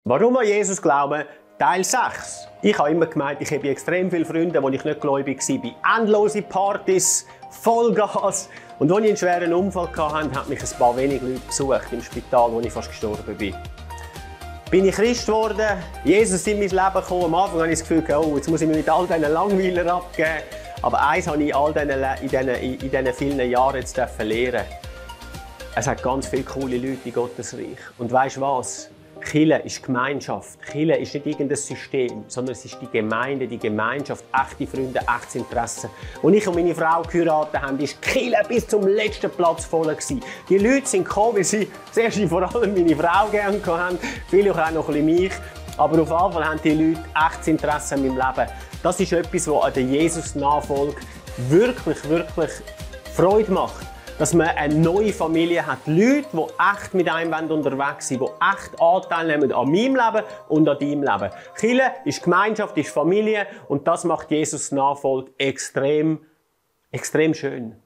Warum an Jesus glauben? Teil 6. Ich habe immer gemeint, ich habe extrem viele Freunde, als ich nicht gläubig war. Endlose Partys, Vollgas. Und als ich einen schweren Unfall hatte, haben mich ein paar wenige Leute besucht im Spital, wo ich fast gestorben bin. Bin ich Christ geworden, Jesus in mein Leben gekommen. Am Anfang hatte ich das Gefühl, oh, jetzt muss ich mich mit all diesen Langweilern abgeben. Aber eins habe ich in diesen vielen Jahren jetzt lernen. Es hat ganz viele coole Leute in Gottes Reich. Und weisst du was? Kirche ist Gemeinschaft. Kirche ist nicht irgendein System, sondern es ist die Gemeinde, die Gemeinschaft, echte Freunde, echtes Interesse. Als ich und meine Frau geheiratet haben, war die Kirche bis zum letzten Platz voll. Die Leute sind gekommen, weil sie zuerst vor allem meine Frau gerne hatten, viele auch noch ein bisschen mich. Aber auf jeden Fall haben die Leute echtes Interesse an meinem Leben. Das ist etwas, was an der Jesus-Nachfolge wirklich Freude macht. Dass man eine neue Familie hat. Leute, die echt mit einem unterwegs sind, die echt Anteil nehmen an meinem Leben und an deinem Leben. Kirche ist Gemeinschaft, ist Familie und das macht Jesus Nachfolge extrem schön.